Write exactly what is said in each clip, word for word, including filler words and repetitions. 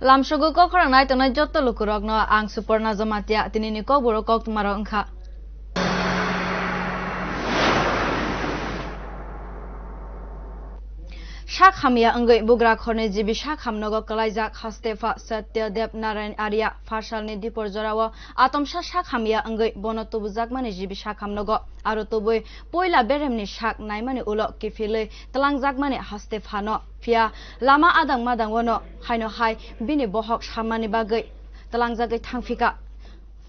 Lamsogo kok khorang nai tongnai joto lukurokno ang Suporna Jamatia, tinini kokborok koktwmarok wngkha. Sak hamya wngwi Bugrakhorni G B sak hamnogo kwlaijak hastepha Satya Dev Narayan Arya pharsalni dipor jorao atomsa sak hamya wngwi bono tubujakmani G B sak hamnogo aro tubui puila beremni sak naimani ulo kiphilwi twlangjakmani hastephano. Phiya lama adang madang wano haino hai bini bohok sammani bagwi twlangjagwi thangphika.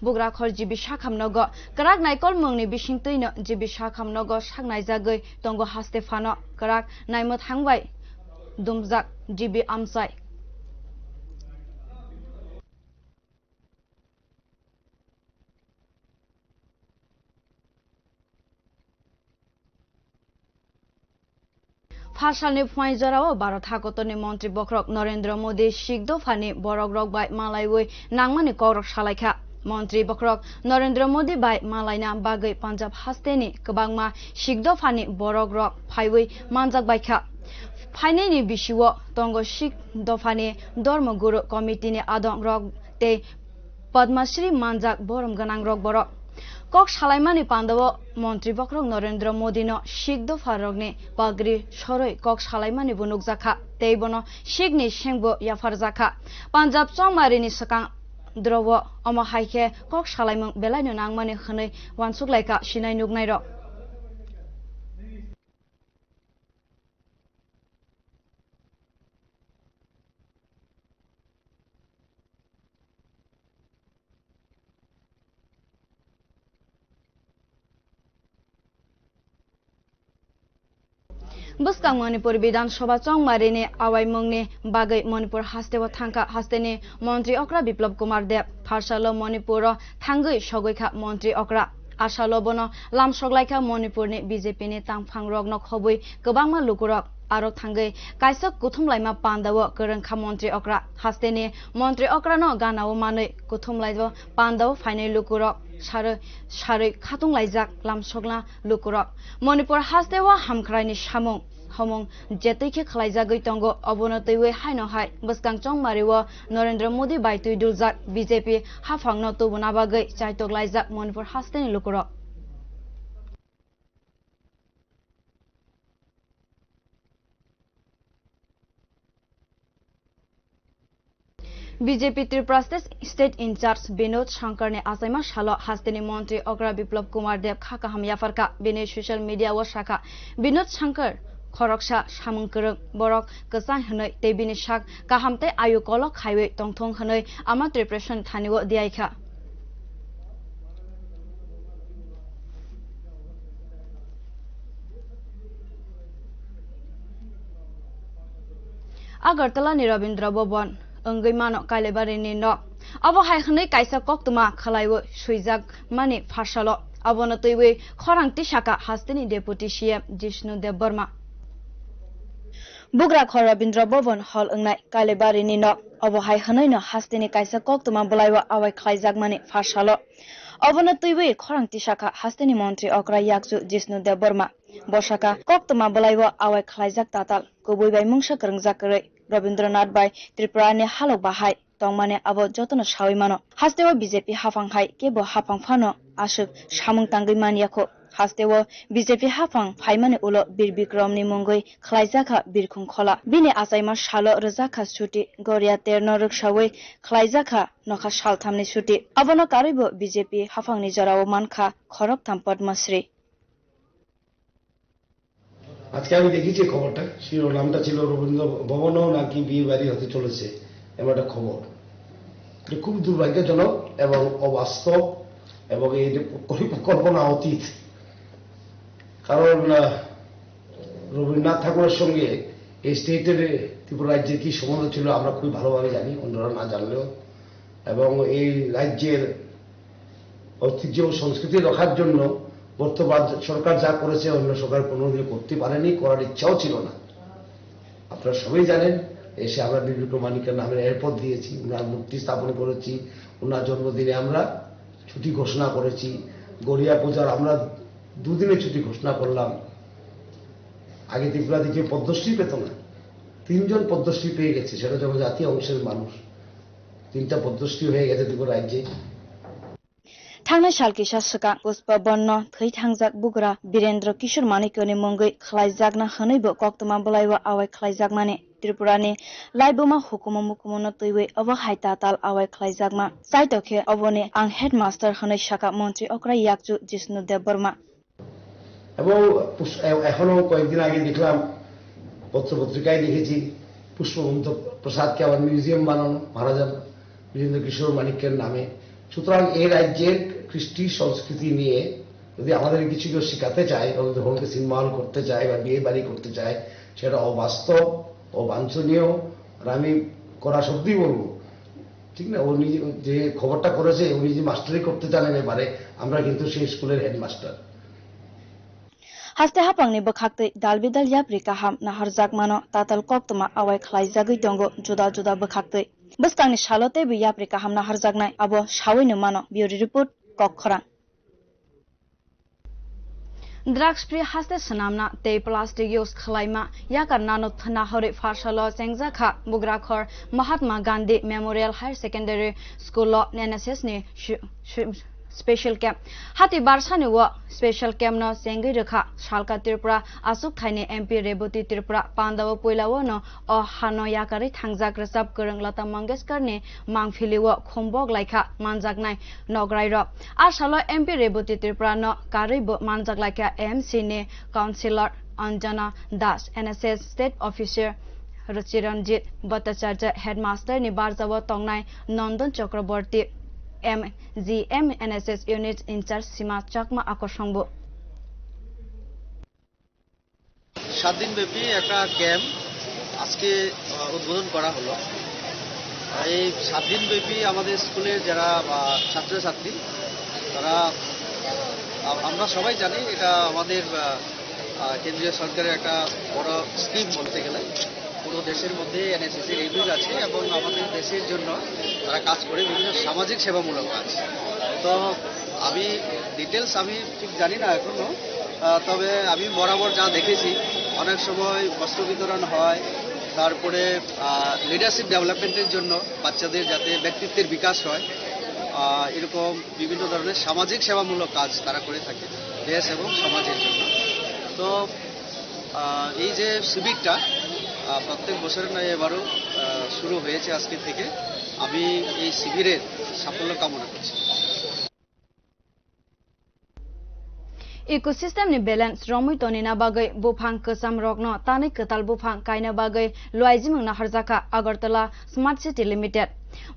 Bugrakhor G B sak hamnogo kwrak naikolmungni bisingtwino G B sak hamnogo sak naijagwi tongo hastephano kwrak naimwthang bai dumjak G B amchai. Pharsalni phuaing jorao Bharat hakotorni montri bokhorok Narendra Modi Sikh dophani borokrok bai malaiwi nangmani kokrok salaikha. Montri bokhorok Narendra Modi bai malaina bagwi Punjab hasteni kwbangma Sikh dophani borokrok phaiwi manjak baikha. Phainaini bisio tongo Sikh dophani Dharma Guru Committee-ni adongrok tei Padma Shri manjak borom gwnang rok borok. Kok salaimani pandao montri bokhorok Narendra Modi no Sikh dopha rokni pagri soroi kok salaimani bo nukjakha tei bono Sikh ni sengbo yapharjakha. Punjab chongmarini swkang doro omo hai khe kok salaimung belai no nangmani hwnwi uansuk laikha sinai nuknai rok. Bwskang Manipur Bidhan Sabha chongmarini awaimungni bagwi Manipur hasteo thangkha hasteni montri okra Biplab Kumar Deb. Pharsalo Manipuro thangwi sogwi kha montri okra. Asalo bono lamsok laikha Manipurni B J P ni tangphang rokno khobwi kwbangma lukurok. Aro thangwi kaisa kuthum laima pandao kwrwng kha montri okra. Hasteni montri okrano ganao manwi kuthum laio pandao phainai lukurok sarwi sarwi khatung laijak lamsokna lukurok. Manipur hasteo hamkraini samung homung jetwi khe khlaijagwi tongo, obono twiwi haino hai bwskang chongmario Narendra Modi bai twi duljak B J P haphangno tubuna bagwi chaitok laijak Manipur hasteni lukurok. B J P Tripura State, State in charge Binod Shankar ni achaima salo hasteni montri okra Biplab Kumar Deb kha kaham yapharkha. Bini social media o sakha, Binod Shankar khoroksa samung kwrwng borok kwchang hwnwi tei bini sak kaham tei ayu kolok khaiwi tongthung hwnwi ama Tripura State thani o diyaikha. Agartala ni Rabindra Bhavan wngwi mano Kailabari ni nok. Abo hai hwnwi kaisa koktwma khwlaiwi swijak mani pharsalo. Abono twiwi khorang tisaka hasteni Deputy C M Jishnu Debbarma. Bugrakhor Rabindra Bhavan hall wngnai Kailabari ni nok. Abo hai hwnwi no hasteni kaisa koktwma bwlaiwi awai khlaijak mani pharsalo. Obono twiwi khorang tisaka hasteni montri okra yakchu Jishnu Debbarma. Bosaka koktwma bwlaibo awai khlaijak tatal kubui bai mungsa kwrwngjak kwrwi Rabindranath bai Tripura ni halok bahai tongmani abo jotono sawi mano. Hasteo B J P haphang hai kebo haphang phano aswk samung tangwi man yakho. Hasteo B J P haphang phaimani ulo Bir Bikram ni mungwi khlaijakha birkhung khola. Bini achaima salo rwjakha chuti, Goria terno rwksawi khlaijakha nokha salthamni chuti. Abono karwibo B J P haphangni jorao mankha khoroktham Padma Shri. আজকে আমি দেখি যে খবরটা, শিরোনামটা ছিল রবীন্দ্র ভবনও নাকি বিয়ে বাড়ি হতে চলেছে, এমন একটা খবর। এটা খুব দুর্ভাগ্যজনক এবং অবাস্তব এবং এটা পরিকল্পনা অতীত। কারণ, আহ, রবীন্দ্রনাথ ঠাকুরের সঙ্গে এই স্টেটের, ত্রিপুরা রাজ্যের কি সম্বন্ধ ছিল আমরা খুবই ভালোভাবে জানি, অন্যরা না জানলেও। এবং এই রাজ্যের ঐতিহ্য ও সংস্কৃতি রক্ষার জন্য বর্তমান সরকার যা করেছে, অন্য সরকার কোনোদিন করতে পারেনি, করার ইচ্ছাও ছিল না। আপনারা সবাই জানেন, এসে আমরা বিবেক মানিকের নামে এয়ারপোর্ট দিয়েছি, ওনার মূর্তি স্থাপন করেছি, ওনার জন্মদিনে আমরা ছুটি ঘোষণা করেছি, গড়িয়া পূজার আমরা দুদিনের ছুটি ঘোষণা করলাম। আগে ত্রিপুরা রাজ্যে পদ্মশ্রী পেত না, তিনজন পদ্মশ্রী পেয়ে গেছে, সেটা জনজাতি অংশের মানুষ। তিনটা পদ্মশ্রী হয়ে গেছে ত্রিপুরা রাজ্যে। Thangnai sal kisa swkang Pushpa Bonno thwi thangjak bugra Birendra Kishore Manikyani mungwi khlaijakna hwnwibo koktwma bwlaibo awai khlaijakmani Tripurani laibuma hukumu mukumuno twiwi obo hai tatal awai khlaijakma. Chaito khe oboni ang headmaster hwnwi sakha montri okra yakchu Jishnu Debbarma. এবং পুষ-, এ-, এখনো কয়েকদিন আগে দেখলাম, পত্র পত্রিকায় দেখেছি, পুষ্পবন্ত প্রসাদকে আবার মিউজিয়াম বানানো, মহারাজা বীরেন্দ্র কিশোর মাণিক্যের নামে। সুতরাং এই রাজ্যের কৃষ্টি সংস্কৃতি নিয়ে যদি আমাদের কিছু কেউ শেখাতে চায়, কারণ ধর্মকে সিনেমা হল করতে চায় বা বিয়ে বাড়ি করতে চায়, সেটা অবাস্তব, অবাঞ্ছনীয়। আর আমি কড়া শব্দেই বলবো, ঠিক না? ও নিজে যে খবরটা করেছে, উনি যে মাস্টারি করতে চান এ ব্যাপারে, আমরা কিন্তু সেই স্কুলের headmaster. Haste haphangni bwkhaktwi dal bidal yapri kaham naharjakmano tatal koktwma awai khlaijagwi tongo juda juda bwkhaktwi. Bwskangni salo teibo yapri kaham naharjaknai abo sawino mano. Bureau Report, Kokkhorang. Drugs free haste swnamna tei plastic use khwlaima yakar nano thwna hori pharsalo chengjakha Bugrakhor Mahatma Gandhi Memorial Higher Secondary School o N S S ni shu-, shu-, special camp. Hati barsani o special camp no chengwi rwkha Salka Tripura achuk thaini M P Reboti Tripura. Pandao puilao no o hano yakarwi thangjak rwchap kwrwng Lata Mangeshkar ni mangphili o khumbok laikha manjaknai nograi rok. A salo M P Reboti Tripura no karwi bo manjak laikha A M C ni councillor Anjana Das, N S S state officer Chiranjit Bhattacharya, headmaster ni barjao tongnai Nandan Chakraborty, M G M N S S unit in-charge Sima Chakma akosongbo. সাত দিনব্যাপী একটা ক্যাম্প আজকে, আহ, উদ্বোধন করা হলো। এই সাত দিনব্যাপী আমাদের স্কুলের যারা, আহ, ছাত্রছাত্রী, তারা, আ-, আমরা সবাই জানি এটা আমাদের, আহ, আহ, কেন্দ্রীয় সরকারের একটা বড় স্কিম বলতে গেলে। পুরো দেশের মধ্যে এনএসএসসি রিলিজ আছে এবং আমাদের দেশের জন্য তারা কাজ করে বিভিন্ন সামাজিক সেবামূলক কাজ। তো আমি ডিটেলস আমি ঠিক জানি না এখনো, আহ, তবে আমি বরাবর যা দেখেছি, অনেক সময় বস্ত্র বিতরণ হয়, তারপরে, আহ, লিডারশিপ ডেভেলপমেন্টের জন্য বাচ্চাদের যাতে ব্যক্তিত্বের বিকাশ হয়, আহ, এরকম বিভিন্ন ধরনের সামাজিক সেবামূলক কাজ তারা করে থাকে দেশ এবং সমাজের জন্য। তো, আহ, এই যে শিবিরটা, আহ, প্রত্যেক বছরের ন্যায় এবারও, আহ, শুরু হয়েছে আজকে থেকে। আমি এই শিবিরের সাফল্য কামনা করছি। Ecosystem ni balance romwi tonina bagwi buphang kwcham rokno tanwi kwtal buphang kaina bagwi luaijimung naharjakha Agartala Smart City Limited.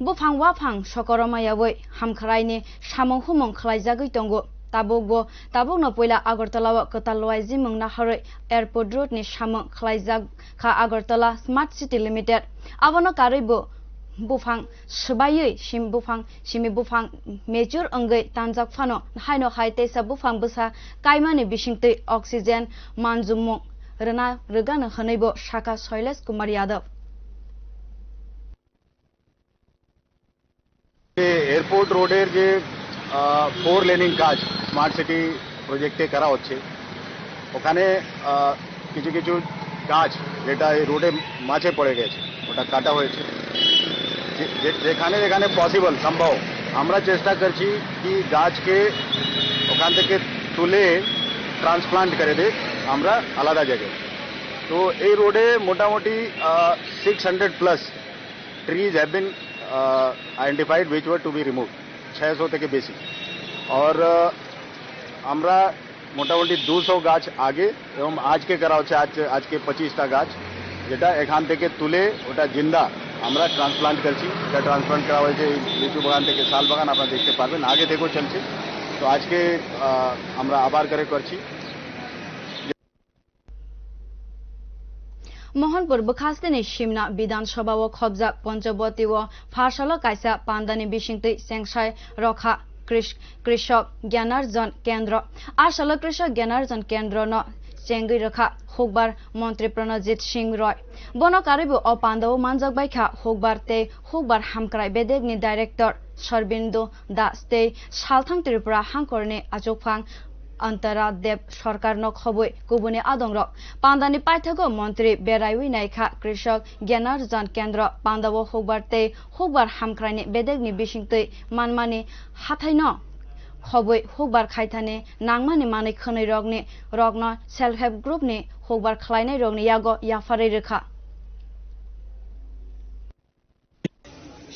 Buphang waphang sokoroma yawi hamkhraini samung humung khlaijagwi tongo. Tabukbo, tabukno puila Agartala o kwtal luaijimung naharwi Airport Road ni samung khlaijak kha Agartala Smart City Limited. Abono karwi bo buphang swbaiwi sim buphang simi buphang mature wngwi tanjak phano, haino hai teisa buphang bwsa kaimani bisingtwi oxygen manjumung rwna rwgano hwnwi bo sakha Shailesh Kumar Yadav. Airport রোডের যে, আহ, four laning কাজ smart city প্রজেক্টে করা হচ্ছে, ওখানে, আহ, কিছু কিছু গাছ যেটা এই রোডে মাঝে পড়ে গেছে, ওটা কাটা হয়েছে। যে, যে, যেখানে যেখানে পসিবল, সম্ভব, আমরা চেষ্টা করছি কি গাছকে ওখান থেকে তুলে ট্রান্সপ্লান্ট করে দিই আমরা আলাদা জায়গায়। তো এই রোডে মোটামুটি, ah, six hundred plus trees have been, uh, identified which were to be removed, ছয়শো থেকে বেশি। আর, আহ, আমরা মোটামুটি দুশো গাছ আগে এবং আজকে করা হচ্ছে, আজ, আজকে পঁচিশটা গাছ, যেটা এখান থেকে তুলে ওটা জিন্দা আমরা ট্রান্সপ্লান্ট করছি। এটা ট্রান্সপ্লান্ট করা হয়েছে এই লিচু বাগান থেকে শাল বাগান, আপনারা দেখতে পারবেন আগে থেকেও চলছে। তো আজকে, আহ, আমরা আবার করে করছি। Mohanpur bwkhasteni Simna Bidhan Sabha o khobjak Panchabati o pharsalo kaisa pandani bisingtwi chengsai rokha Krish-, Krishok Gyanarjan Kendra. A salo Krishok Gyanarjan Kendra no chengwi rwkha Hukbar Montri Pranajit Singh Roy. Bono karwibo o pandao manjak baikha Hukbar tei Hukbar Hamkrai Bedekni Director Sarbindo Das tei Salthang Tripura Hangkorni Achukphang Antara Deb Sarkarno khobwi kubuni adongrok. Pandani paithago montri beraiwi naikha Krishok Gyanarjan Kendro, pandao hukbar tei hukbar hamkraini bedekni bisingtwi manmani hathaino khobwi hukbar khaithani nangmani manwi khwnwi rokni rokno self help group ni hukbar khlainai rokni yago yapharwi rwkha.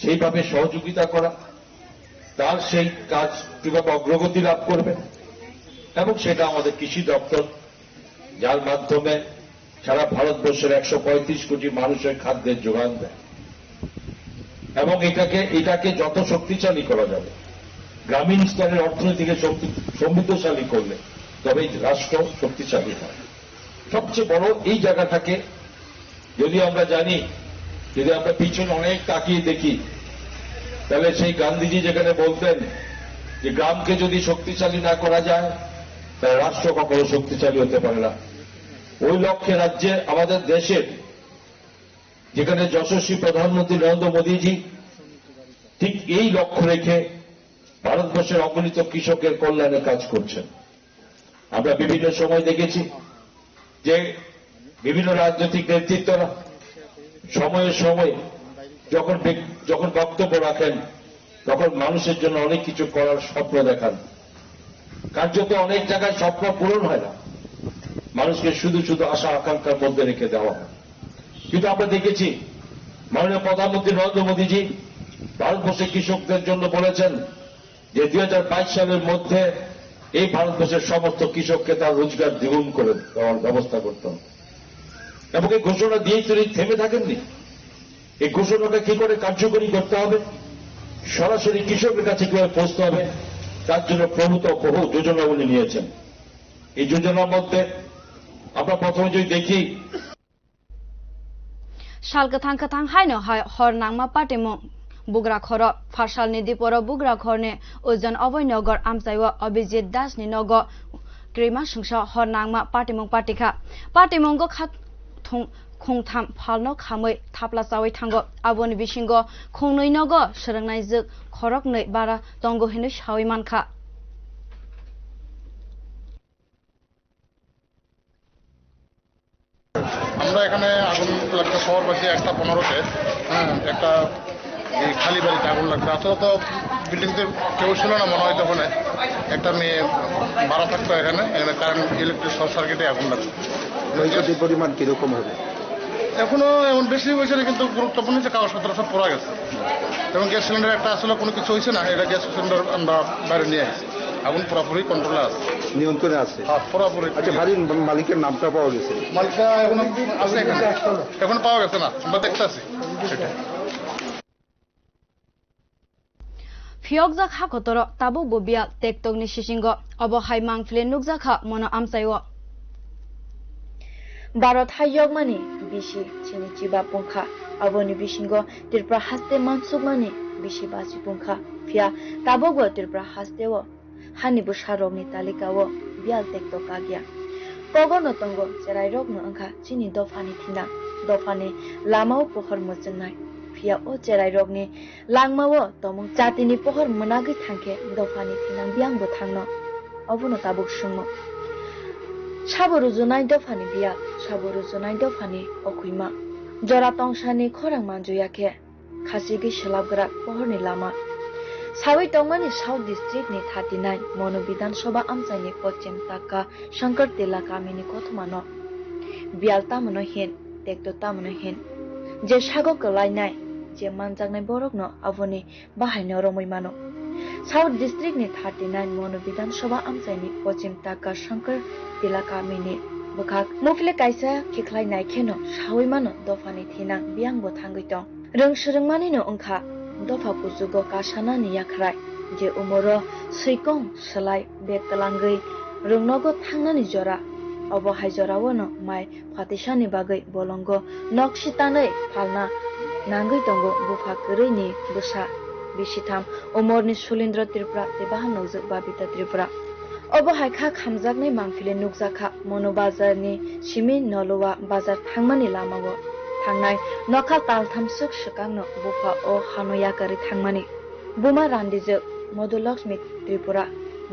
সেইভাবে সহযোগিতা করা, তার সেই কাজ কিভাবে অগ্রগতি লাভ করবে, এবং সেটা আমাদের কৃষি দপ্তর, যার মাধ্যমে সারা ভারতবর্ষের একশো পঁয়ত্রিশ কোটি মানুষের খাদ্যের যোগান দেয় এবং এটাকে এটাকে যত শক্তিশালী করা যাবে, গ্রামীণ স্তরের অর্থনীতিকে শক্তি সমৃদ্ধশালী করলে তবেই রাষ্ট্র শক্তিশালী হয়। সবচেয়ে বড় এই জায়গাটাকে যদি আমরা জানি, যদি আমরা পিছনে অনেক তাকিয়ে দেখি, তাহলে সেই গান্ধীজি যেখানে বলতেন যে গ্রামকে যদি শক্তিশালী না করা যায়, তাহলে রাষ্ট্র কখনো শক্তিশালী হতে পারে না। ওই লক্ষ্যে রাজ্যে আমাদের দেশের যেখানে যশস্বী প্রধানমন্ত্রী নরেন্দ্র মোদীজি ঠিক এই লক্ষ্য রেখে ভারতবর্ষের অগণিত কৃষকের কল্যাণে কাজ করছেন। আমরা বিভিন্ন সময় দেখেছি যে বিভিন্ন রাজনৈতিক নেতৃত্বরা সময়ে সময়ে যখন ব্যক- যখন বক্তব্য রাখেন, তখন মানুষের জন্য অনেক কিছু করার স্বপ্ন দেখান। কার্যত অনেক জায়গায় স্বপ্ন পূরণ হয় না, মানুষকে শুধু শুধু আশা আকাঙ্ক্ষার মধ্যে রেখে দেওয়া হয়। কিন্তু আমরা দেখেছি মাননীয় প্রধানমন্ত্রী নরেন্দ্র মোদীজি ভারতবর্ষের কৃষকদের জন্য বলেছেন যে দুই হাজার বাইশ সালের মধ্যে এই ভারতবর্ষের সমস্ত কৃষককে তার রোজগার দ্বিগুণ করে দেওয়ার ব্যবস্থা করতে হবে। এবং এই ঘোষণা দিয়েই তিনি থেমে থাকেননি। এই ঘোষণাটা কি করে কার্যকরী করতে হবে, সরাসরি কৃষকের কাছে কিভাবে পৌঁছতে হবে, তার জন্য প্রভূত বহু যোজনা উনি নিয়েছেন। এই যোজনার মধ্যে আমরা প্রথমে যদি দেখি, Sal kwthang kwthang haino hai hor nangma patimung bugra khoro. Pharsalni diporo bugra khorni Ujon Oboi Nogar amchaio Abhijit Dasni nogo krima sungsa hor nangma patimung patikha. Patimungo kha thung khungtham phalno khamwi thapla chawi thango. Aboni bisingo khungnwi nogo swrwngnai jwk khoroknwi bara tongo hinwi sawi mankha. আমরা এখানে আগুন লাগছে শহরবাসী একটা পনেরোতে। হ্যাঁ, একটা এই খালি বাড়িতে আগুন লাগছে। আসলে তো বিল্ডিং তো কেউ ছিল না মনে হয় তখন। একটা মেয়ে ভাড়া থাকতো এখানে, এখানে কারেন্ট ইলেকট্রিক শর্ট সার্কিটে আগুন লাগছে। ক্ষয়ক্ষতির পরিমাণ কিরকম হবে? এখনো এমন বেশি হয়েছে না, কিন্তু গুরুত্বপূর্ণ যে কাগজপত্র সব পড়া গেছে। এবং গ্যাস সিলিন্ডার একটা আসলে কোনো কিছু হয়েছে না, এটা গ্যাস সিলিন্ডার আমরা বাইরে নিয়ে আসছি। আগুন পুরোপুরি কন্ট্রোলে আছে। নিয়ন্ত্রণে আছে। হ্যাঁ, পুরোপুরি। আচ্ছা, বাড়ির মালিকের নামটা পাওয়া গেছে? মালিকটা এখন আছে এখানে, এখন পাওয়া গেছে না, আমরা দেখতে আছি সেটা। Phiyokjak ha kotoro tabukbo biyal tektokni sisingo, obo hai mangpili nukjakha mono amchaio. Bharat hayokmani bisi chini chiba pungkha, aboni bisingo Tripura haste mansukmani bisi basi pungkha, phiya tabukbo Tripura hasteo hani bwsarokni talikao biyal tekto kakya. Kogono tongo cherairokno wngkha chini dophani thinang, dophani lamao pohor mwchwngnai, phiya o cherairokni langmao tomung chatini pohor mwnagwi thangkhe dophani thinang biyangbo thangno? Obono tabuk swngmung. Sabo rujunai dophani biyal, sabo rujunai dophani okhuima. Jora tongsani khorang manjuyakhe, khachigwi swlapgwrak pohorni lama. Sawi tongmani South District ni thirty nine Monu Bidhan Sabha amchaini Pochim Takka Shankar Tila kamini kothomano. Biyal tamono hin, tekto tamono hin. Je sago kwlainai, je manjaknai borokno aboni bahaino romwi mano. South District ni thirty nine Monu Bidhan Sabha amchaini Pochim Takka Shankar Tila kamini bwkhak muphile kaisa khikhlai naikheno sawi mano dophani thinang biyangbo thangwi tong. Rwng swrwngmanino wngkha dopha kuchugo kasanani yakhrai, je umoro swikong swlai bag twlangwi rwngnogo thangnani jora. Obo hai joraono mai phatisani bagwi bolongo nok sitanwi phalna nangwi tongo bupha kwrwini bwsa bisitham umorni Sulindra Tripura tei bahan nokjwk Babita Tripura. Obo hai kha khamjaknai mangpili nukjakha Monu Bazar ni simi Nolua Bazar thangmani lamao thangnai nokhal taltham swk swkangno bupha o hano yakarwi thangmani. Buma randijwk Madhulakshmi Tripura.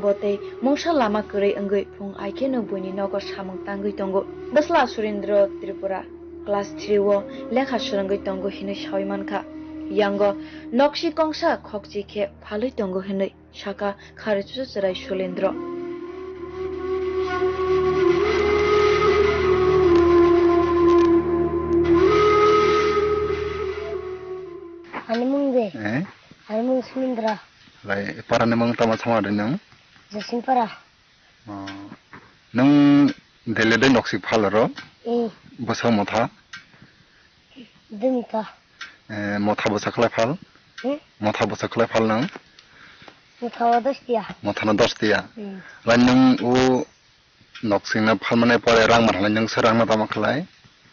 Bo tei mungsa lama kwrwi wngwi phung aikheno buini nogo samung tangwi tongo. Bwsla Surendra Tripura class three o lekha swrwngwi tongo hinwi sawi mankha. Yango noksi kongsa khokchi khe phalwi tongo hinwi saka kharichusa chwrai Sulendro. Ani mung de? Eh? Ani mung Sulendra. Lai, parani mung tama sama de nang? Jasin para. Oh. Nwng dele de noksik phalaro? Eh. Bwsa motha? Dui motha. Eh, motha bwsa khlai phal? Hmm? Motha bwsa khlai phal nwng? Motha o dos tiya. Motha no dos tiya. Hmm. Lai nwng o noksik no phalmani pore rang manhalai nwng se rang no tama khlai?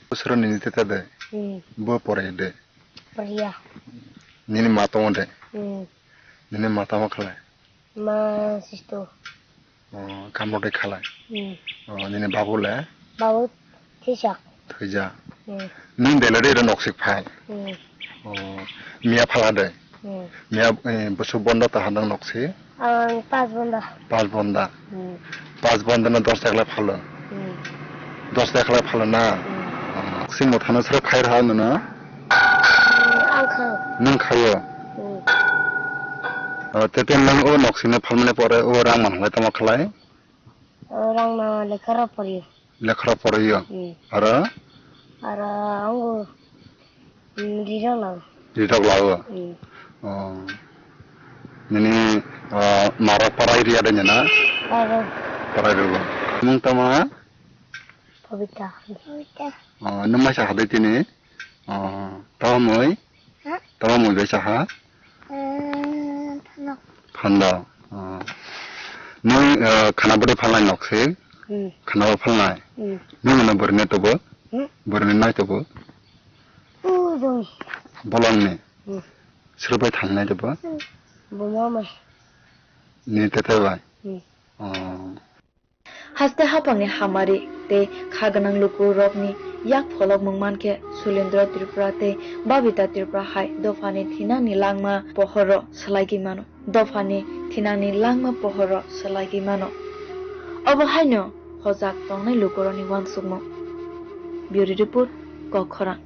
Bwswro nini tete de? Hmm. Bo pore de? Poriya. Nini ma tongo de? Hmm. Nini ma tama khlai? Ma sisto. Oh, kamro de khalai. Hmm. Oh, nini babu le? Babu thisa. Thwija. Hmm. Nwng dele de ro noksik phal. Hmm. Oh, miya phala de. Hmm. Miya, eh, bwswk bonda ta hanang noksi? Ang pas bonda. Pas bonda. Hmm. Pas bonda na dos ekla phalo. Hmm. Dos ekla phalo na. Hmm. Oh, noksi mothano sero khair ha nuna. Ang khayo. Nwng khayo? Hmm. Oh, tete nwng o noksino phalmani pore o rang manhalai tamo khlai? O rang no lekha rok poriyo. Lekha rok poriyo? Hmm. Aro? Aro ango, hmm, rirok lao. Rirok lao? Hmm. Oh. Nini, ah, mara parai riya de nena? Aro. Parai riya. Mung tama? Pabita. Pabita. Oh, nwng mai sa hadai tini? Oh, tamo moi? Ha? Tamo moi bai sa ha? Eh, phano. Phanda. Oh. Nwng, eh, khana bwrwi phalnai nok se? Hmm. Khana bo phalnai? Hmm. Nwng no bwrwi nai tobo? Hmm? Bwrwi nai tobo? U dong. Bolong ni? Hmm. Sir bai thangnai tobo? Hmm. Buma mai. Ni tete bai? Hmm. Oh. Haste haphangni hamari tei kha gwnang lukurokni yak pholokmung mankhe Sulendra Tripura tei Babita Tripura hai dophani thinangni langma pohoro swlaigwi mano. Dophani thinangni langma pohoro swlaigwi mano. Obo haino hojak tongnai lukurokni uansukmung. Bureau Report, Kok Khorang.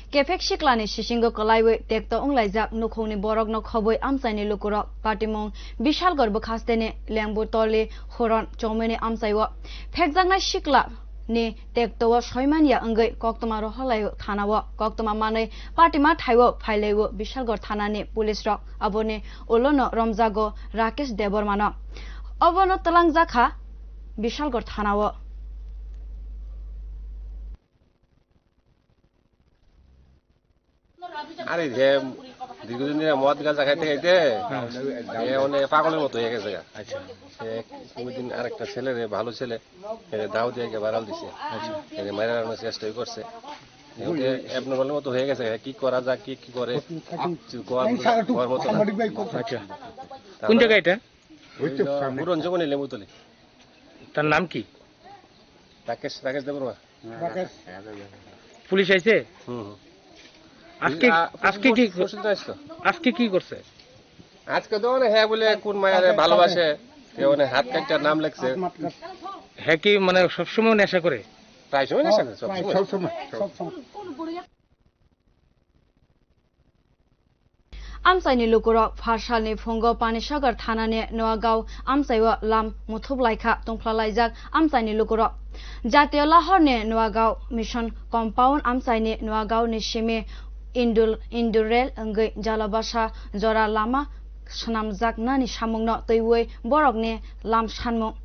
Kephek siklani sisingo kwlaiwi tekto wnglaijak nukhungni borokno khobwi amchaini lukurok patimung Bishalgarh bwkhasteni Lengbutoli Huron chomwini amchaio phekjaknai siklani tektoo soimanya wngwi koktwma rohorlaio thanao. Koktwma manwi patima thaio phailaio Bishalgarh thanani police rok. Aboni ulono romjago Rakesh Debbarmano. Obono twlangjakha Bishalgarh thanao. আরে যে দীর্ঘদিন ধরে মদ গাঁজা খাইতে খাইতে এ মানে পাগলের মতো হয়ে গেছে গা। আচ্ছা। সে কোনোদিন আরেকটা ছেলেরে, ভালো ছেলে, এরে দাও দিয়ে গিয়ে বাড়াল দিছে। আচ্ছা। এরে মারার চেষ্টাই করছে। এ ওকে অ্যাবনর্মাল মতো হয়ে গেছে গা। কি করা যায়, কি কি করে, কিছু করার, করার মতো না। আচ্ছা। কোন জায়গা এটা? ওই তো সামনে। পুরন জগনে লেবুতলি। তার নাম কি? রাকেশ, রাকেশ দেববর্মা। পুলিশ আইছে? হুম, হুম। আজকে, আ, আজকে কি, পরশু দিন আসতো। আজকে কি করছে? আজকে তো মানে হ্যাঁ বলে কোন মায়ারে ভালোবাসে, কে মানে হাত কাটটা নাম লেখছে। হ্যাঁ কি মানে সবসময় নেশা করে? প্রায় সময় নেশা করে, সব সময়। সব সময়। Amchaini lukurok pharsalni phungo Panisagar thanani Noagao amchaio lam muthup laikha tongphlalaijak amchaini lukurok. Jatiyo Lahorni Noagao Mission Compound amchaini Noagaoni simi Indul-, Indurel wngwi Jalabasa jora lama swnamjaknani samungno twiwi borokni lam sanmung.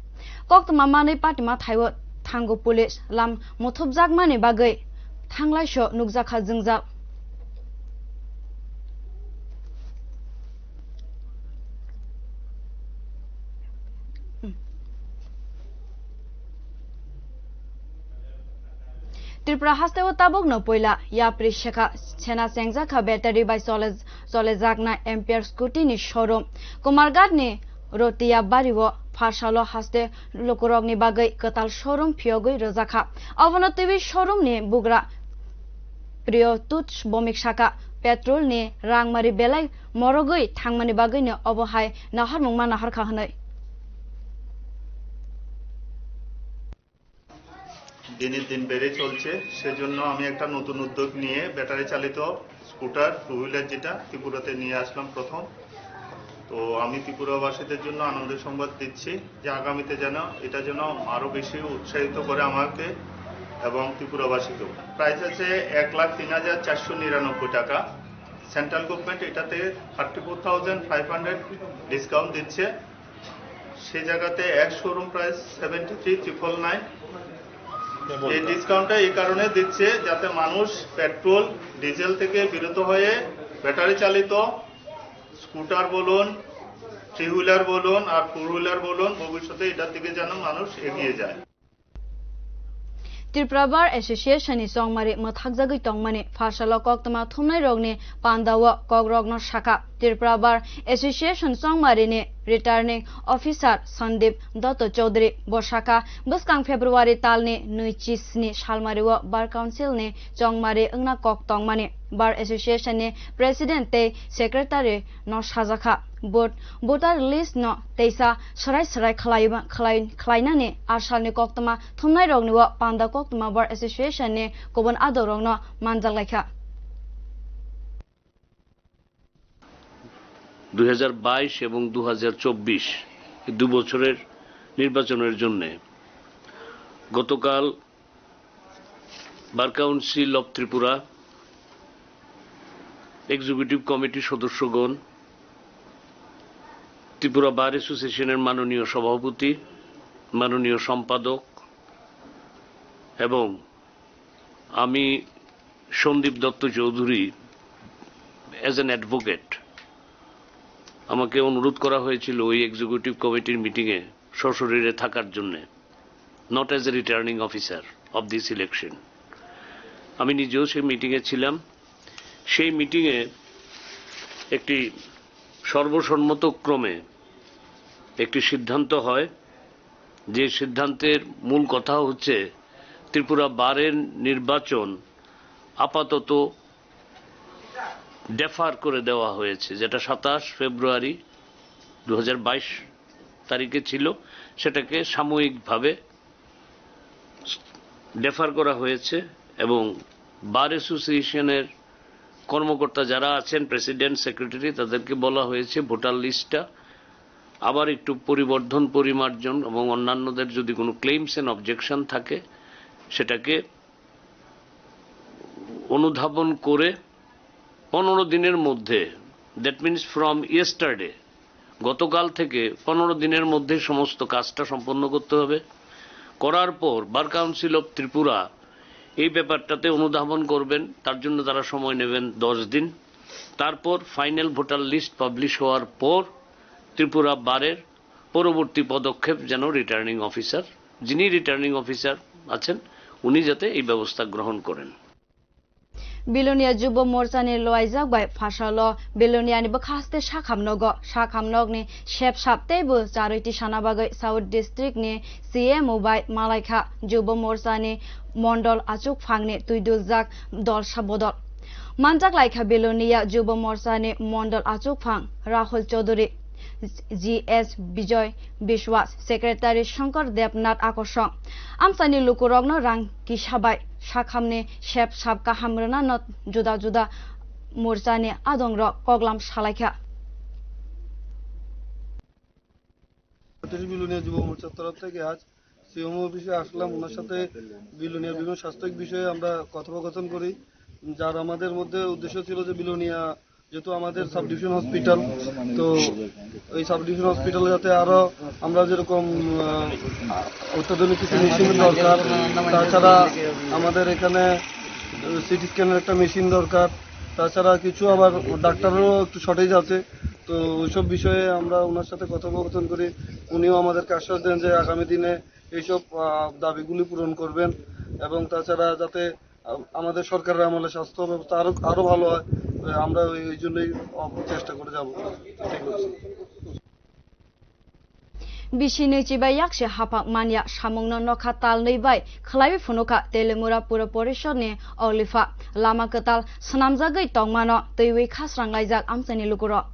Koktwma manwi patima thaio thango police lam muthupjakmani bagwi thanglaiso nukjakha jwngjal. Tripura hasteo tabukno puila yapri sekha sena chengjakha battery bai chole-, cholejakna Ampere scooty ni showroom. Kumarghat ni Rotiya bario pharsalo haste lukurokni bagwi kwtal showroom phiyogwi rwjakha. Obono twiwi showroom ni bugra Priyotuj Bomik saka, petrol ni rangmari belai morogwi thangmani bagwino obo hai naharmung ma naharkha hwnwi. দিনের দিন বেড়ে চলছে, সেজন্য আমি একটা নতুন উদ্যোগ নিয়ে ব্যাটারি চালিত স্কুটার, টু হুইলার যেটা ত্রিপুরাতে নিয়ে আসলাম প্রথম। তো আমি ত্রিপুরাবাসীদের জন্য আনন্দের সংবাদ দিচ্ছি যে আগামীতে যেন এটা যেন আরও বেশি উৎসাহিত করে আমাকে এবং ত্রিপুরাবাসীকেও। প্রাইস আছে এক লাখ তিন হাজার চারশো নিরানব্বই টাকা। সেন্ট্রাল গভর্নমেন্ট এটাতে thirty four thousand five hundred discount দিচ্ছে। সেই জায়গাতে এক showroom price seventy three triple nine. এই ডিসকাউন্টটা এই কারণে দিচ্ছে যাতে মানুষ পেট্রোল, ডিজেল থেকে বিরত হয়ে ব্যাটারি চালিত স্কুটার বলুন, থ্রি হুইলার বলুন আর ফোর হুইলার বলুন, ভবিষ্যতে এটার দিকে যেন মানুষ এগিয়ে যায়। Tripura Bar Association ni chongmari mwthakjagwi tongmani pharsalo koktwma thumnairokni pandao kokrokno sakha. Tripura Bar Association chongmarini returning officer Sandeep Dotto Chaudhary bo sakha, bwskang February talni nwi chi sni salmario Bar Council ni chongmari wngna kok tongmani Bar Association ni President tei Secretary no sajakha. Vote, voter list no teisa srai srai khlai-, khlai-, khlainani asalni koktwma thumnairokni o panda koktwma Bar Association ni kubun adorokno manjaklaikha. দুই হাজার বাইশ এবং দুই হাজার চব্বিশ এই দু বছরের নির্বাচনের জন্যে গতকাল বার কাউন্সিল অফ ত্রিপুরা এক্সিকিউটিভ কমিটির সদস্যগণ, ত্রিপুরা বার অ্যাসোসিয়েশনের মাননীয় সভাপতি, মাননীয় সম্পাদক এবং আমি সন্দীপ দত্ত চৌধুরী, অ্যাজ অ্যান অ্যাডভোকেট, আমাকে অনুরোধ করা হয়েছিল ওই এক্সিকিউটিভ কমিটির মিটিংয়ে সশরীরে থাকার জন্যে, not as a returning officer of this election। আমি নিজেও সেই মিটিংয়ে ছিলাম। সেই মিটিংয়ে একটি সর্বসম্মত ক্রমে একটি সিদ্ধান্ত হয়, যে সিদ্ধান্তের মূল কথা হচ্ছে ত্রিপুরা বারের নির্বাচন আপাতত ডেফার করে দেওয়া হয়েছে, যেটা সাতাশ ফেব্রুয়ারি দু হাজার বাইশ তারিখে ছিল, সেটাকে সাময়িকভাবে ডেফার করা হয়েছে এবং বার অ্যাসোসিয়েশনের কর্মকর্তা যারা আছেন, প্রেসিডেন্ট, সেক্রেটারি, তাদেরকে বলা হয়েছে ভোটার লিস্টটা আবার একটু পরিবর্ধন পরিমার্জন এবং অন্যান্যদের যদি কোনো ক্লেইমস অ্যান্ড অবজেকশন থাকে, সেটাকে অনুধাবন করে পনেরো দিনের মধ্যে, that means from yesterday, গতকাল থেকে পনেরো দিনের মধ্যে সমস্ত কাজটা সম্পন্ন করতে হবে। করার পর বার কাউন্সিল অফ ত্রিপুরা এই ব্যাপারটাতে অনুধাবন করবেন, তার জন্য তারা সময় নেবেন দশ দিন। তারপর ফাইনাল ভোটার লিস্ট পাবলিশ হওয়ার পর ত্রিপুরা বারের পরবর্তী পদক্ষেপ যেন রিটার্নিং অফিসার, যিনি রিটার্নিং অফিসার আছেন, উনি যাতে এই ব্যবস্থা গ্রহণ করেন। Bilonia Jubo Morcha ni loaijak bai phasalo Bilonia ni bwkha haste sakham nogo. Sakham nok ni sep sap tei bo charwi tisana bagwi South District ni C M O bai malaikha. Jubo Morcha ni mondol achuk phang ni twiduljak dol sa bodol. Manjak laikha Bilonia Jubo Morcha ni mondol achuk phang Rahul Chaudhary, G S Bijoy Biswas, Secretary Shankar Debnath Akosong. Amchaini lukurokno rang kisa bai sakhamni sep sap kaham rwnano juda juda morchani adongrok koklam salaikha. ছত্রিশ বিলোনিয়া যুব মোর্চার তরফ থেকে আজ সিএমও অফিসে আসলাম, ওনার সাথে বিলোনিয়ার বিভিন্ন স্বাস্থ্যিক বিষয়ে আমরা কথোপকথন করি। যার আমাদের মধ্যে উদ্দেশ্য ছিল যে বিলোনিয়া যেহেতু আমাদের সাব ডিভিশন হসপিটাল, তো এই সাব ডিভিশন হসপিটালে যাতে আরো আমরা যেরকম, আহ, অত্যাধুনিক কিছু মেশিন দরকার, তাছাড়া আমাদের এখানে সিটি স্ক্যানের একটা মেশিন দরকার, তাছাড়া কিছু আবার ডাক্তারেরও একটু শর্টেজ আছে। তো ওইসব বিষয়ে আমরা ওনার সাথে কথোপকথন করি, উনিও আমাদেরকে আশ্বাস দেন যে আগামী দিনে এইসব, আহ, দাবিগুলি পূরণ করবেন। এবং তাছাড়া যাতে আ-, আমাদের সরকারের আমলে স্বাস্থ্য ব্যবস্থা আরো, আরো ভালো হয়, আমরা ওই, ওই জন্যই অ-, চেষ্টা করে যাব। এটাই করছি। Bisi nwi chibai yaksi haphang manya samungno nokha talnwi bai khwlaiwi phunukha Telemura Puro Porishod ni Olifa. Lama kwtal swnamjagwi tongmano twiwi khasrang laijak amchaini lukurok.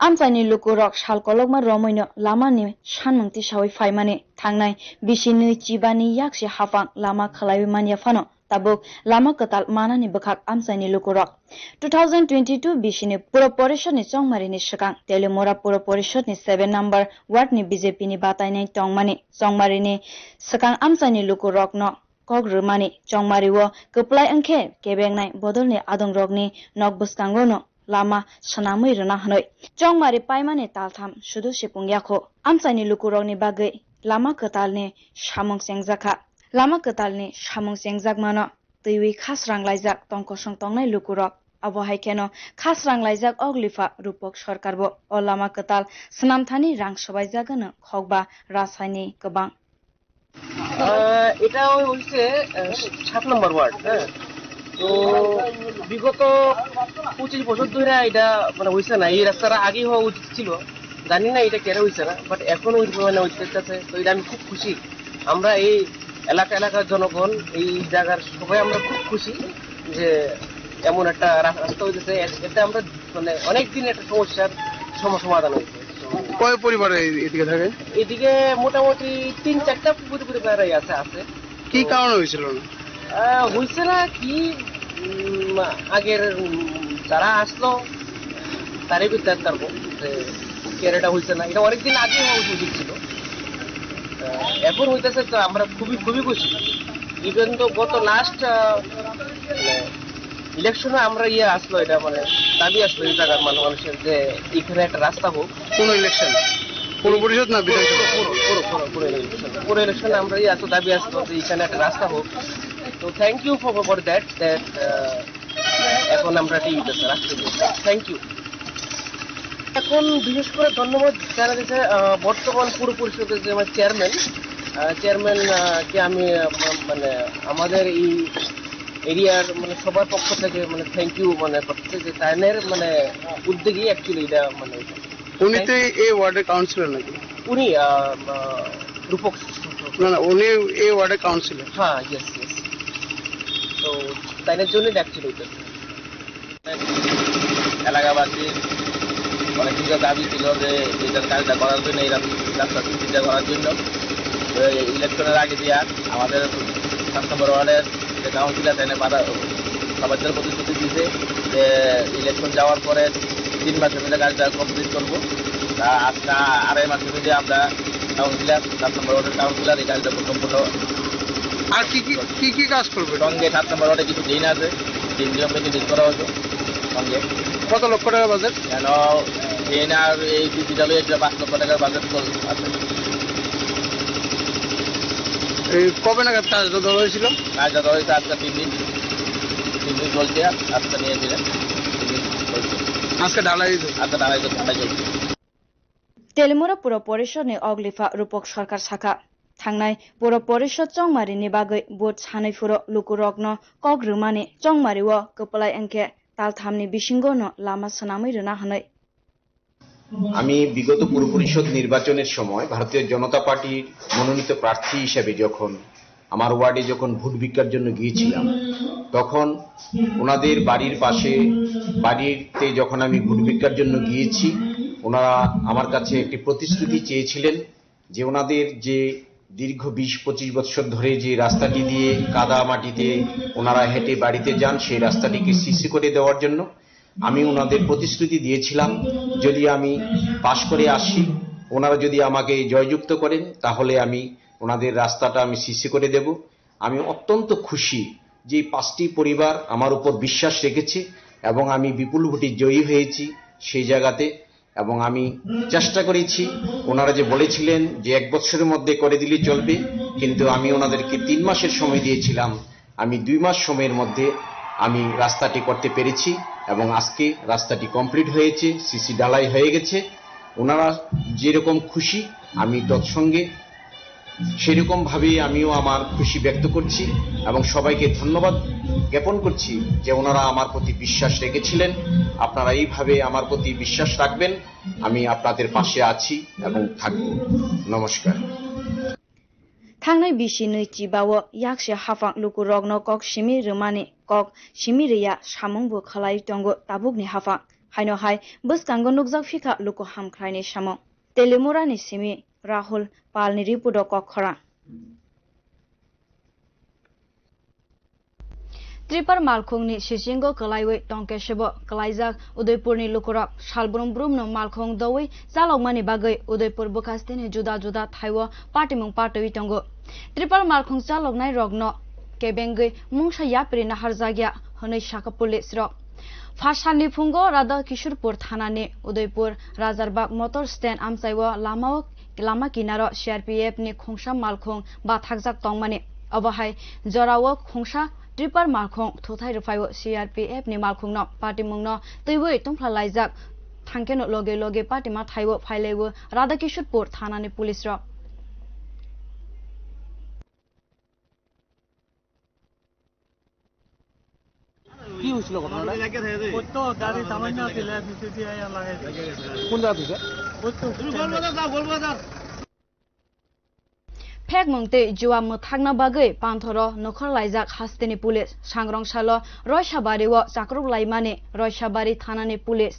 Amchaini lukurok sal kolokma romwino lamani sanmung tisawi phaimani thangnai bisi nwi chibani yaksi haphang lama khwlaiwi manya phano tabuk lama kwtal manani bwkhak amchaini lukurok. Two thousand twenty-two bisini Puro Porishod ni chongmari ni swkang Telemura Puro Porishod ni seven number ward ni B J P ni batainai tongmani chongmari ni swkang amchaini lukurokno kok rwmani chongmari o kwplai wngkhe kebengnai bodolni adongrokni nok bwskango no lama swnamwi rwna hwnwi. Chongmari paimani taltham sudu sipung yakho. Amchaini lukurokni bagwi lama kwtalni samung chengjakha. Lama kwtalni samung chengjakmano twiwi khasrang laijak tongkosong tongnai lukurok. Abo hai kheno khasrang laijak Oglifa Rupok Sarkarbo o lama kwtal swnamthani rang swbaijak hwnwi khokba rasaini kwbang. আহ, এটা হচ্ছে, আহ, সাত নম্বর ওয়ার্ড, হ্যাঁ। তো বিগত পঁচিশ বছর ধরে এটা মানে হইছে না, এই রাস্তাটা আগেই হওয়া উচিত ছিল। জানি না এটা কেন হইছে না, বাট এখন ওই পরিমাণে হইতেছে, তো এটা আমি খুব খুশি। আমরা এই এলাকা এলাকার জনগণ, এই জায়গার সবাই আমরা খুব খুশি যে এমন একটা রা-, রাস্তা হইতেছে। এ-, এতে আমরা মানে অনেক দিন একটা সমস্যার সম-, সমাধান হয়েছে। কয় পরিবার এই-, এদিকে থাকে? এদিকে মোটামুটি তিন চারটা পুকুর পরিবারই আছে, আছে। কি তো কারণে হয়েছিল না? আহ, হয়েছে না কি, উম, আগের, উম, যারা আসলো তারাই বিচার করবো যে কেন এটা হয়েছে না, এটা অনেকদিন আগে হওয়া উচিত ছিল। আহ, এখন হইতেছে তো আমরা খুবই, খুবই খুশি। ইভেন তো গত লাস্ট, ইলেকশনে আমরা ইয়ে আসলো, এটা মানে দাবি আসলো এই জায়গার মানে মানুষের যে এখানে একটা রাস্তা হোক। কোন ইলেকশন? পুরো পরিষদ না বিধানসভা? পুরো, পুরো, পুরো, পুরো, পুরো ইলেকশন। পুরো ইলেকশনে আমরা ইয়ে আসলো, দাবি আসলো যে এখানে একটা রাস্তা হোক। তো thank you for, for that, that, আহ, এখন আমরা একটা ইয়ে আসছে, রাস্তা। Thank you. এখন বিশেষ করে ধন্যবাদ জানাতে চাই, আহ, বর্তমান পুর পরিষদের যে আমার চেয়ারম্যান, আহ, চেয়ারম্যান, আহ, কে আমি, আহ, মা-, মানে আমাদের এই এরিয়ার মানে সবার পক্ষ থেকে মানে থ্যাংক ইউ মানে করতে চাই যে তাদের মানে উদ্যোগেই অ্যাকচুয়ালি এটা মানে উনি তো এই, এই ওয়ার্ডের কাউন্সিলর নাকি? উনি, আহ, আহ, রূপক। না, না, উনি এই ওয়ার্ডের কাউন্সিলর। হ্যাঁ, ইয়েস, ইয়েস। তো তাদের জন্যই অ্যাকচুয়ালি এটা। এলাকাবাসীর অনেক দিনের দাবি ছিল যে এটার কাজটা করার জন্য, এই রাস-, রাস্তা চিন্তা করার জন্য। তো এই ইলেকশনের আগে দিয়া আমাদের সাত নম্বর ওয়ার্ডের যে কাউন্সিলর এনে বাধা, সবাইকে প্রতিশ্রুতি দিয়েছে যে ইলেকশন যাওয়ার পরে তিন মাসের মধ্যে কাজটা কমপ্লিট করবো। তা আজকে আড়াই মাসের মধ্যে আমরা কাউন্সিলর, সাত নম্বর ওয়ার্ডের কাউন্সিলর এই কাজটা সম্পূর্ণ। আর কি কি, কি কি কাজ করবে? সঙ্গে সাত নম্বর ওয়ার্ডে কিছু ড্রেন আছে, ড্রেনগুলো মেনটেনেন্স করা হয়েছে সঙ্গে। কত লক্ষ টাকা বাজেট? কেন ড্রেন আর এই বিদ্যুৎ চালু এটা পাঁচ লক্ষ টাকার বাজেট চল-, আছে। এই কবে নাগাদ কাজ ধরা হয়েছিল? কাজ ধরা হয়েছে আজকে তিন দিন, তিন দিন চলছে, আজকে নিয়ে দিলেন, তিন দিন চলছে। আজকে ঢালাই হয়েছে? আজকে ঢালাই চলছে, ঢালাই চলছে। Telemura Puro Porishod ni Oglifa Rupok Sarkar sakha, thangnai Puro Porishod chongmari ni bagwi vote sanwi phuru lukurokno kok rwmani chongmari o kwplai wngkhe talthamni bisingo no lama swnamwi rwna hwnwi. আমি বিগত পুর পরিষদ নির্বাচনের সময় ভারতীয় জনতা পার্টির মনোনীত প্রার্থী হিসেবে যখন আমার ওয়ার্ডে যখন ভোট ভিক্ষার জন্য গিয়েছিলাম, তখন ওনাদের বাড়ির পাশে, বাড়িতে যখন আমি ভোট ভিক্ষার জন্য গিয়েছি, ওনারা আমার কাছে একটি প্রতিশ্রুতি চেয়েছিলেন যে ওনাদের যে দীর্ঘ বিশ পঁচিশ বছর ধরে যে রাস্তাটি দিয়ে কাদা মাটিতে ওনারা হেঁটে বাড়িতে যান, সেই রাস্তাটিকে সিসি করে দেওয়ার জন্য। আমি ওনাদের প্রতিশ্রুতি দিয়েছিলাম, যদি আমি পাশ করে আসি, ওনারা যদি আমাকে জয়যুক্ত করেন, তাহলে আমি ওনাদের রাস্তাটা আমি সিসি করে দেব। আমি অত্যন্ত খুশি যে এই পাঁচটি পরিবার আমার উপর বিশ্বাস রেখেছে এবং আমি বিপুল ভোটে জয়ী হয়েছি সেই জায়গাতে। এবং আমি চেষ্টা করেছি, ওনারা যে বলেছিলেন যে এক বছরের মধ্যে করে দিলে চলবে, কিন্তু আমি ওনাদেরকে তিন মাসের সময় দিয়েছিলাম। আমি দুই মাস সময়ের মধ্যে আমি রাস্তাটি করতে পেরেছি এবং আজকে রাস্তাটি কমপ্লিট হয়েছে, সিসি ঢালাই হয়ে গেছে। ওনারা যেরকম খুশি, আমি তৎসঙ্গে সেরকম ভাবেই আমিও আমার খুশি ব্যক্ত করছি এবং সবাইকে ধন্যবাদ জ্ঞাপন করছি যে ওনারা আমার প্রতি বিশ্বাস রেখেছিলেন। আপনারা এইভাবে আমার প্রতি বিশ্বাস রাখবেন। আমি আপনাদের পাশে আছি এবং থাকব। নমস্কার। Thangnai bisi nwi chiba-o yakse haphang lukurokno kok simi rwmani, kok simi rwya samung bo khlai tongo tabukni haphang. Haino hai bwskango nukjak phikha luku hamkraini samung. Telimurani simi Rahul Palni report-o kok khorang. Tripar malkhungni sisingo kwlaiwi tongkhe sebo kwlaijak Udaipurni lukurok. Salbrum brumno malkhung doui chalokmani bagwi Udaipur bwkhasteni juda juda thaiwo patimung patwi tongo. Tripar malkhung chaloknairokno kebengwi mungsa yapri naharjakya hwnwi sakha police rok. Phasalni phungo Radha Kishorpur thanani Udaipur Rajarbag motor stand amchaiwo lamao, lama kinaro C R P F ni khungsa malkhung bathakjak tongmani. Obo hai jorao khungsa tripar malkhung thuthai rwphaio C R P F ni malkhungno patimungno twiwi tungphla laijak. Thangkheno loge loge patima thaiwo phailaiwo Radha Kishorpur thanani police rok. কি হয়েছিল ঘটনাটা? ওই তো গাড়ি সামান্য ছিল, নিচে দিয়ে আইয়া লাগাই দিল। কোন জায়গা থেকে? ওই তো Phekmung tei jua mwthakna bagwi panthoro nokhor laijak hasteni police. Sangrong salo Roisabari o chakruk laimani Roisabari thanani police.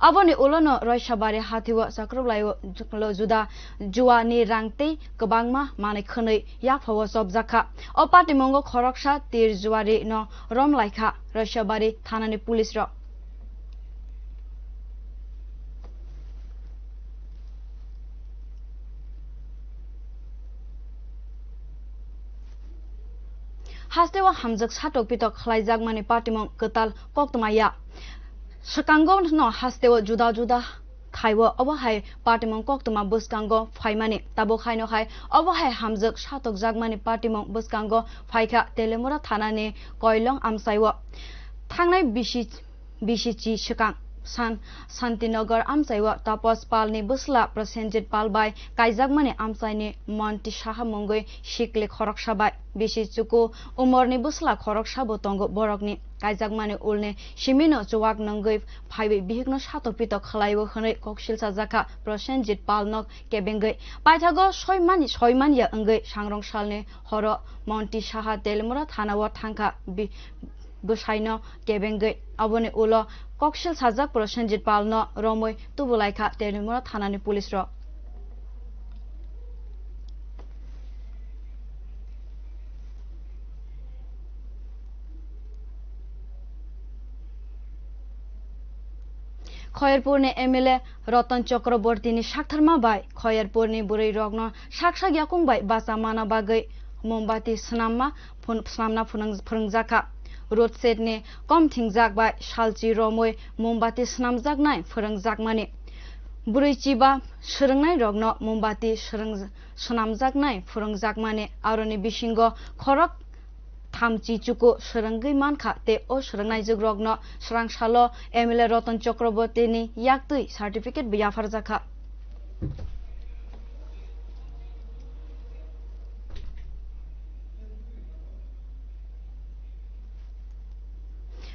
Aboni ulono Roisabari hathio chakruk laio juda juani rang tei kwbangma manwi khwnwi yaphao chopjakha. O patimungo khoroksa tir juari no rom laikha Roisabari thanani police rok. Hasteo hamjak satok pitok khlaijakmani patimung kwtal koktwma ya. Swkango no hasteo juda juda thaiwo obo hai patimung koktwma bwskango phaimani. Tabuk haino hai obo hai hamjak satokjakmani patimung bwskango phaikha Telemura thanani Koilong amchaiwo. Thangnai bisi bisi chi swkang San-, Santinagar amchaiwo Tapos Palni bwsla Prosenjit Pal bai kaijakmani amchaini Monti Saha mungwi sikli khoroksa bai bisi chuku umorni bwsla khoroksa bo tongo borokni. Kaijakmani ulni simino chuwak nungwi phaiwi bihikno satok pitok khlaiwi hwnwi koksil chajakha Prosenjit Palno kebengwi. Paithago soimani, soimanya wngwi sangrong salni horo Monti Saha Telemura thanao thangkha. Bi-, bwsaino kebengwi. Aboni ulo koksil sajak Prosenjit Palno romwi tubulaikha Telemura thanani police rok. Khoyerpurni M L A Ratan Chakrabortini saktharma bai Khoyerpurni bwrwi rokno sak sak yakung bai bacha mana bagwi mombati swnamma phun-, swnamna phunang-, phwrwngjakha. Road side ni kom thingjak bai salchi romwi mombati swnamjaknai phwrwngjakmani. Bwrwi chiba swrwngnairokno mombati swrwng-, swnamjaknai phwrwngjakmani. Aroni bisingo khorok thamchi chuku swrwngwi mankha tei o swrwngnaijwkrokno swrangsalo M L A Ratan Chakrabortini yaktwi certificate bo yapharjakha.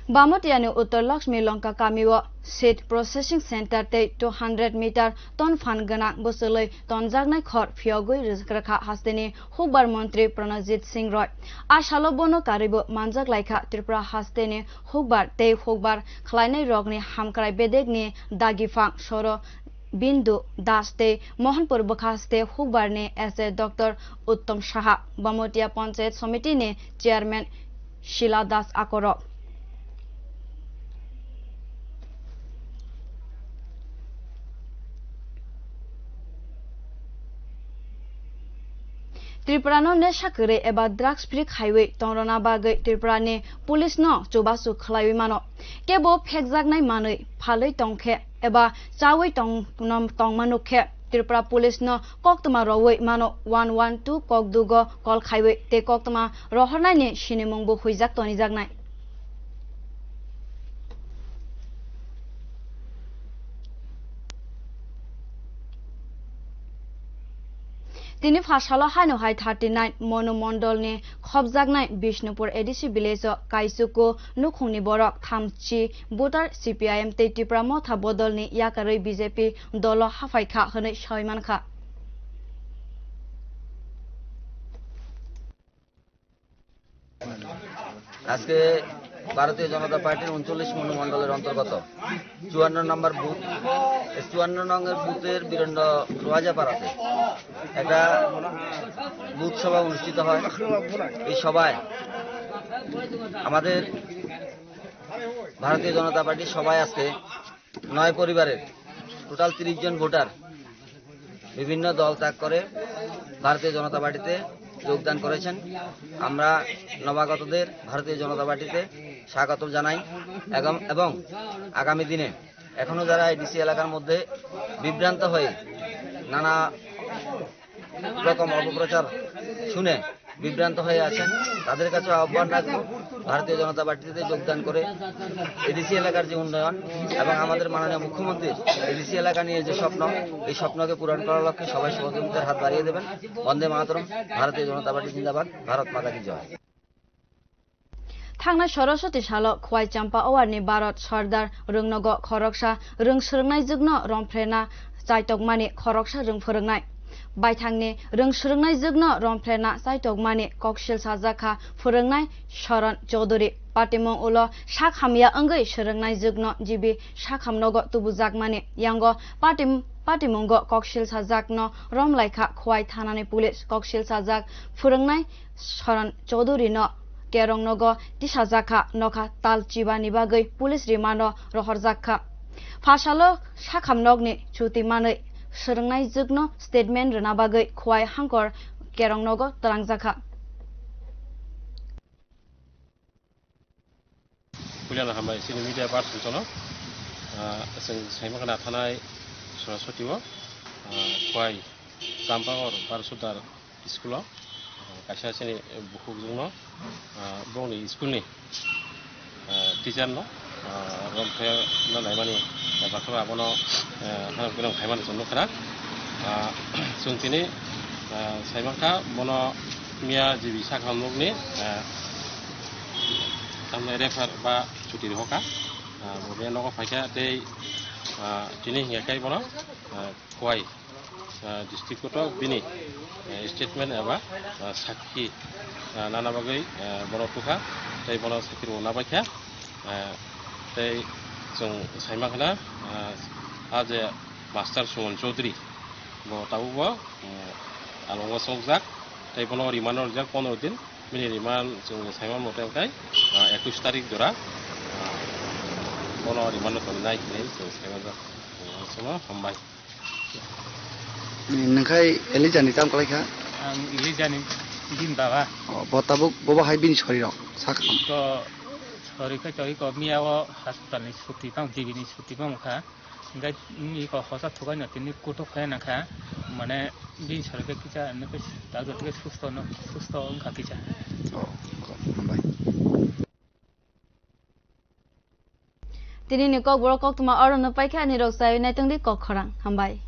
Bamatiani Uttor Lakshmi Lanka kamio seed processing center tei two hundred meter ton phan gwnang bwchwlwi tonjaknai khor phiyogwi rwkha hasteni hukbar montri Pranajit Singh Roy. A salo bono karwibo manjak laikha Tripura hasteni hukbar tei hukbar khlainai rokni hamkrai bedekni dagiphang Soro Bindu Das tei Mohanpur bwkha haste hukbarni S A Doctor Uttam Saha, Bamotia Panchayat Somitini Chairman Shila Das Akorok. Tripura no nesha kwrwi eba drugs free khaiwi tongrona bagwi Tripura ni police no chubachu khwlaiwi mano. Kebo phekjaknai manwi phalwi tongkhe eba chawi tong-, nom-, tongma nukhe Tripura police no koktwma rowi mano one one two kokdugo call khaiwi tei koktwma rohornaini sinimung bo huijak tonijaknai. Tini pha salo haino hai thirty nine Monu Mondolni khopjaknai Bishnupur A D C village-o Kaichuku nukhungni borok thamchi voter C P I M tei Tipra Motha bodolni yakarwi B J P dolo haphaikha hwnwi sawi mankha. আজকে ভারতীয় জনতা পার্টির ঊনচল্লিশ মণ্ডলের অন্তর্গত চুয়ান্ন নম্বর বুথ, এই চুয়ান্ন নম্বর বুথের বীরেন্দ্র রোয়াজা পাড়াতে একটা বুথ সভা অনুষ্ঠিত হয়। এই সভায় আমাদের ভারতীয় জনতা পার্টির সভায় আজকে নয় পরিবারের টোটাল তিরিশ জন ভোটার বিভিন্ন দল ত্যাগ করে ভারতীয় জনতা পার্টিতে যোগদান করেছেন। আমরা নবাগতদের ভারতীয় জনতা পার্টিতে স্বাগত জানাই এবং, এবং আগামী দিনে এখনো যারা এই ডিসি এলাকার মধ্যে বিভ্রান্ত হয়ে নানা রকম অপপ্রচার শুনে বিভ্রান্ত হয়ে আছেন, তাদের কাছে আহ্বান রাখবো ভারতীয় জনতা পার্টিতে যোগদান করে এডিসি এলাকার যে উন্নয়ন এবং আমাদের মাননীয় মুখ্যমন্ত্রীর এডিসি এলাকা নিয়ে যে স্বপ্ন, এই স্বপ্নকে পূরণ করার লক্ষ্যে সবাই সহযোগিতার হাত বাড়িয়ে দেবেন। বন্দে মাতরম, ভারতীয় জনতা পার্টি জিন্দাবাদ, ভারত মাতা কি জয়। Thangnai Saraswati salo Khwai Champa Awarni Bharat Sardar rwngnogo khoroksa rwng swrwngnaijwkno romphrenna chaitokmani khoroksa rwng phwrwngnai. Baithangni rwng swrwngnaijwkno romphrenna chaitokmani koksil sajak kha phwrwngnai Sharan Chaudhury. Patimung ulo sak hamya wngwi swrwngnaijwkno G B sak hamnogo tubujakmani. Yango patim-, patimungo koksil sajakno romlaikha Khwai thanani police. Koksil sajak phwrwngnai Sharan Chaudhury no kerongnogo tisajakha nokha tal chibani bagwi police remand o rohorjakha. Phasalo sakhamnokni chuti manwi swrwngnaijwkno statement rwna bagwi Khwai hangkor kerongnogo twlangjakha. Puilano hambai chini media person jono, ah, chwng saima khana thanai Saraswati o, ah, Khwai Champagor Bharat Sardar school o, ah, kaisa chini bukhuk jwngno, ah, bongni school ni, ah, teacher no, ah, rompheno naimani, ah, bathang abono, ah, hanok pinok khaimani chwng nukha. Ah, chwng tini, ah, saima kha bono miya G B sakhamnokni, ah, tamni refer ba chuti rohoka, ah, bo be nogo phaikha tei, ah, tini hinkhe bono, ah, Khwai, ah, district court o bini, ah, statement eba, ah, sakhi, ah, nana bagwi, ah, bono tukha tei bono sakhi rwna baikha, ah, tei chwng saima khana, ah, a je Master Suman Chaudhary bo tabukbo, ah, alongo chongjak tei bono remand rwjak pondro din. Bini remand chwng saima mote wngkha, ah, ekush tarik jora, ah, bono remand no tongnai hinwi chwng saima jak. Chwngno hambai. Nungkhai Elijah ni tam kwlai kha? Ang Elijah ni bini baba. Oh, bo tabuk bobo hai bini sori rok sak. To sori khe to iko miya o hospital ni chuti tang, G B ni chuti tang kha. Hingke iko hosa thukaino tini kutuk khe nangkha, mane bini sori khe kisa, nokhe ta joto khe susto no, susto wngkha kisa. Oh, hambai. Tini ni kokborok koktwma oro no paikha, ani rok sai naitung di kok khorang. Hambai.